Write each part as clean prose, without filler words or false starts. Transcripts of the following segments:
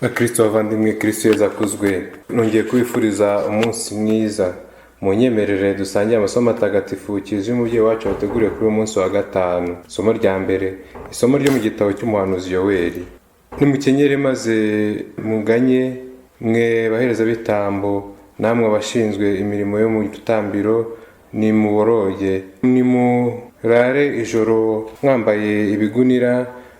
Bakristo bavandimwe, Kristo Yezu akuzwe. Nongeye kubifuriza umunsi mwiza. Munyemerere dusangire amasomo atagatifu Kiliziya umubyeyi wacu wateguriye kuri uyu munsi wa gatanu. Isomo rya mbere, isomo ryo mu gitabo cy'umuhanuzi Yoweri. Nimukenyere maze muganye, mwe baherezabitambo, namwe abashinzwe imirimo yo mu rutambiro, nimuboroge. Nimurare ijoro mwambaye ibigunira,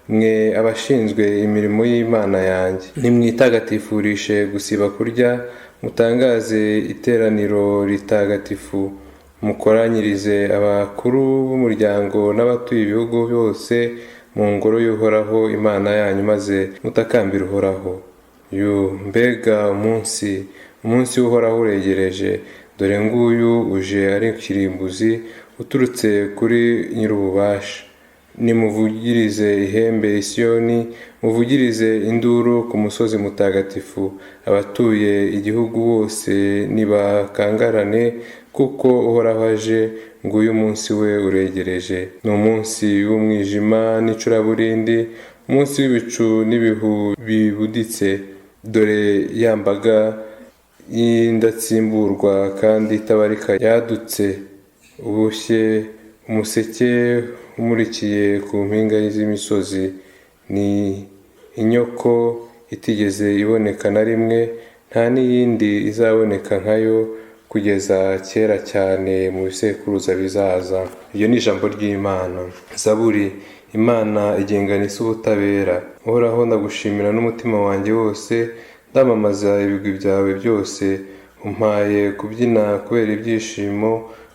mwe abashinzwe imirimo y'Imana yanjye. Nimwitagatifurishe gusiba kurya, mutangaze iteraniro ritagatifu, mukoranyirize abakuru b'umuryango n'abatuye ibihugu byose mu ngoro y'Uhoraho Imana yanyu, maze mutakambire Uhoraho. Yu mbega umunsi! Umunsi w'Uhoraho uregereje. Dore nguyu uje ari kirimbuzi uturutse kuri Nyir'ububasha. Nimuvugirize ihembe i Siyoni, muvugirize induru ku musozi mutagatifu. Abatuye igihugu bose nibakangarane, kuko Uhoraho aje, nguyu umunsi we uregereje. Ni umunsi w'umwijima n'icuraburindi, umunsi w'ibicu n'ibihu bibuditse. Dore ya mbaga y'indatsimburwa kandi itabarika yadutse, uboshye umuseke umurikiye ku mpinga z'imisozi. Ni inyoko itigeze iboneka na rimwe, nta n'iyindi izaboneka nkayo kugeza kera cyane mu bisekuruza bizaza. Iryo ni ijambo ry'Imana. Zaburi. Imana igengana isi ubutabera. Uhoraho, ndagushimira n'umutima wanjye wose, ndamamaza ibigwi byawe byose. Umpaye kubyina kubera ibyishimo,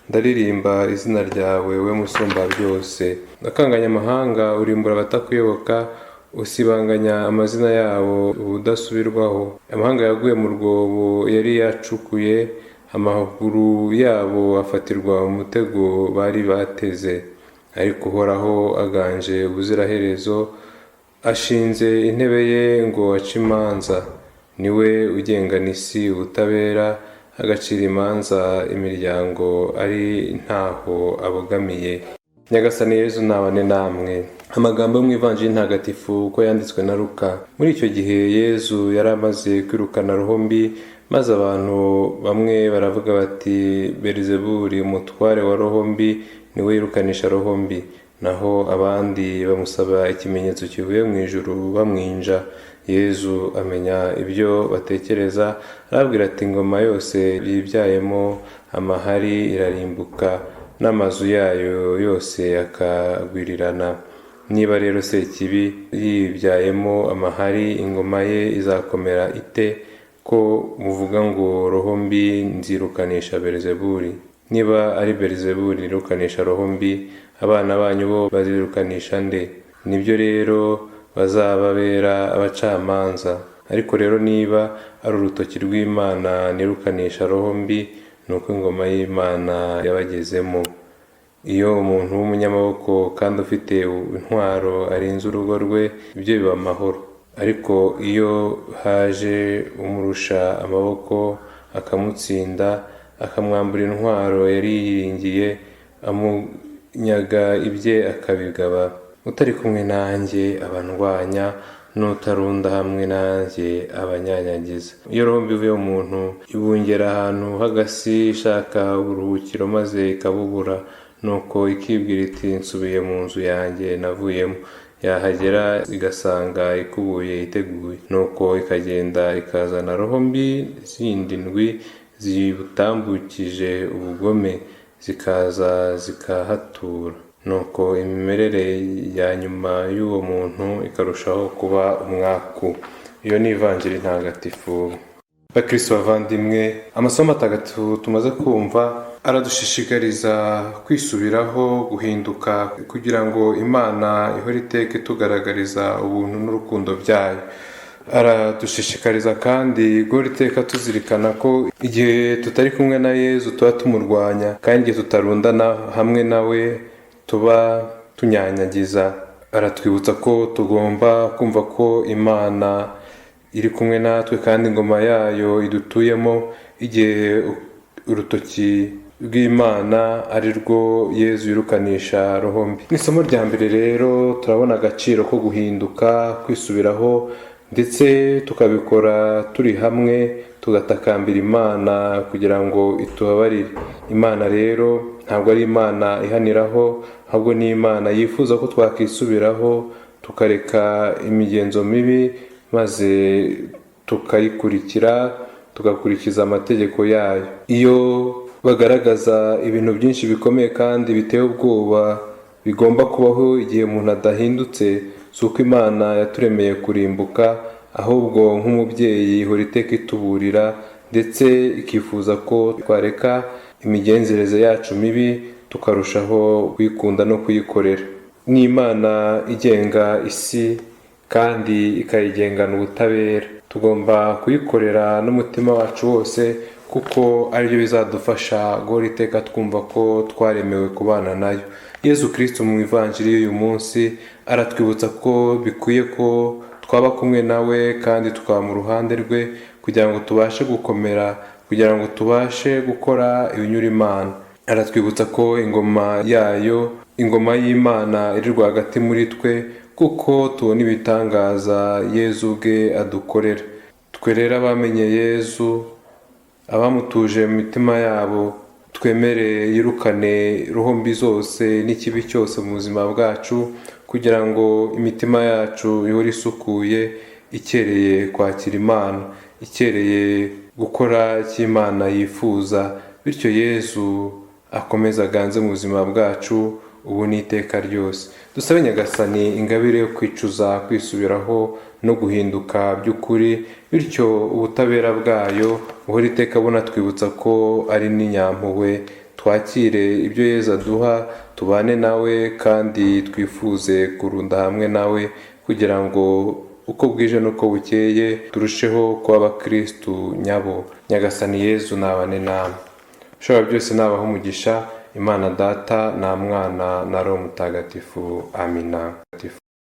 ndaririmba izina ryawe, we Musumba byose. Wakanganye amahanga, urimbura abatakuyoboka, usibanganya amazina yabo ubudasubirwaho. Amahanga yaguye mu rwobo yari yacukuye, amaguru yabo afatirwa mu mutego bari bateze. Ariko Uhoraho aganje ubuziraherezo, ashinze intebe ye ngo ace imanza. Ni we ugengana isi ubutabera, agacira imanza imiryango ari ntaho abogamiye. Nyagasani Yezu nabane namwe. Amagambo yo mu Ivanjiri ntagatifu uko yanditswe na Luka. Muri icyo gihe Yezu yari amaze kwirukana roho mbi, maze abantu bamwe baravuga bati: "Beelizebuli, umutware wa roho mbi, ni we yirukanisha roho mbi." Naho abandi bamusaba ikimenyetso kivuye mu ijuru bamwinja. Yezu amenya ibyo batekereza, arababwira ati: "Ingoma yose yibyayemo amahari irarimbuka, n'amazu yayo yose akagwirirana. Niba rero Sekibi yibyayemo amahari, ingoma ye izakomera ite, ko muvuga ngo roho mbi nzirukanisha Beelizebuli? Niba ari Beelizebuli yirukanisha roho mbi, abana banyu bo bazirukanisha nde? Nibyo rero bazababera abacamanza. Ariko rero niba ari urutoki rw'Imana nirukanisha roho mbi, ni uko ingoma y'Imana yabagezemo. Iyo umuntu w'umunyamaboko kandi ufite intwaro arinze urugo rwe, ibyo biba amahoro. Ariko iyo haje umurusha amaboko akamutsinda, akamwambura intwaro yari yiringiye, amunyaga ibye akabigaba. Utari kumwe nanjye aba andwanya, n'utarunda hamwe nanjye aba anyanyagiza. Iyo roho mbi ivuye mu muntu, ibungera ahantu h'agasi ishaka uburuhukiro, maze ikabubura. Nuko ikibwira iti: 'Nsubiye mu nzu yanjye navuyemo.' Yahagera igasanga ikubuye, iteguye. Nuko ikagenda ikazana roho mbi zindi ndwi zibutambukije ubugome, zikaza zikahatura. Nuko imimerere ya nyuma y'uwo muntu ikarushaho kuba umwaku." Iyo ni Ivanjiri ntagatifu. Bakristo bavandimwe, amasomo atagatifu tumaze kumva aradushishikariza kwisubiraho, guhinduka, kugira ngo Imana ihore iteka itugaragariza ubuntu n'urukundo byayo. Aradushishikariza kandi guhora iteka tuzirikana ko igihe tutari kumwe na Yezu tuba tumurwanya, kandi igihe tutarundana hamwe nawe tuba tunyanyagiza. Aratwibutsa ko tugomba kumva ko Imana iri kumwe natwe kandi ingoma yayo idutuyemo, igihe urutoki rw'Imana ari rwo Yezu yirukanisha roho mbi. Mu isomo rya mbere rero turabona agaciro ko guhinduka, kwisubiraho. Ndetse tukabikora turi hamwe, tugatakambira Imana kugira ngo itubabarire. Imana rero ntabwo ari Imana ihaniraho, ahubwo ni Imana yifuza ko twakisubiraho, tukareka imigenzo mibi, maze tukayikurikira, tugakurikiza amategeko yayo. Iyo bagaragaza ibintu byinshi bikomeye kandi biteye ubwoba bigomba kubaho igihe umuntu adahindutse, si uko Imana yaturemeye kurimbuka, ahubwo nk'umubyeyi ihora iteka ituburira, ndetse ikifuza ko twareka imigenzereze yacu mibi, tukarushaho kuyikunda no kuyikorera. Ni Imana igenga isi kandi ikayigengana ubutabera. Tugomba kuyikorera n'umutima wacu wose, kuko aribyo bizadufasha guhora iteka twumva ko twaremewe kubana nayo. Yezu Kristu mu ivanjiri y'uyu munsi aratwibutsa ko bikwiye ko twaba kumwe nawe kandi tukaba mu ruhande rwe, kugira ngo tubashe gukomera, kugira ngo tubashe gukora ibinyura Imana. Aratwibutsa ko ingoma yayo, ingoma y'Imana, iri rwagati muri twe, kuko tubona ibitangaza Yezu ubwe adukorera. Twe rero abamenye Yezu, abamutuje mu mitima yabo, twemere yirukane roho mbi zose n'ikibi cyose mu buzima bwacu, kugira ngo imitima yacu ihore isukuye, ikereye kwakira Imana, ikereye gukora icyo Imana yifuza, bityo Yezu akomeze aganze mu buzima bwacu ubu n'iteka ryose. Dusabe Nyagasani ingabire yo kwicuza, kwisubiraho no guhinduka by'ukuri, bityo ubutabera bwayo buhora iteka bunatwibutsa ko ari n'inyampuhwe. Twakire ibyo Yezu aduha, tubane nawe kandi twifuze kurunda hamwe nawe, kugira ngo uko bwije n'uko bukeye turusheho kuba abakirisitu nyabo. Nyagasani Yezu nabane namwe. Ushobora byose nabaha umugisha, Imana Data na Mwana na Roho Mutagatifu. Amina.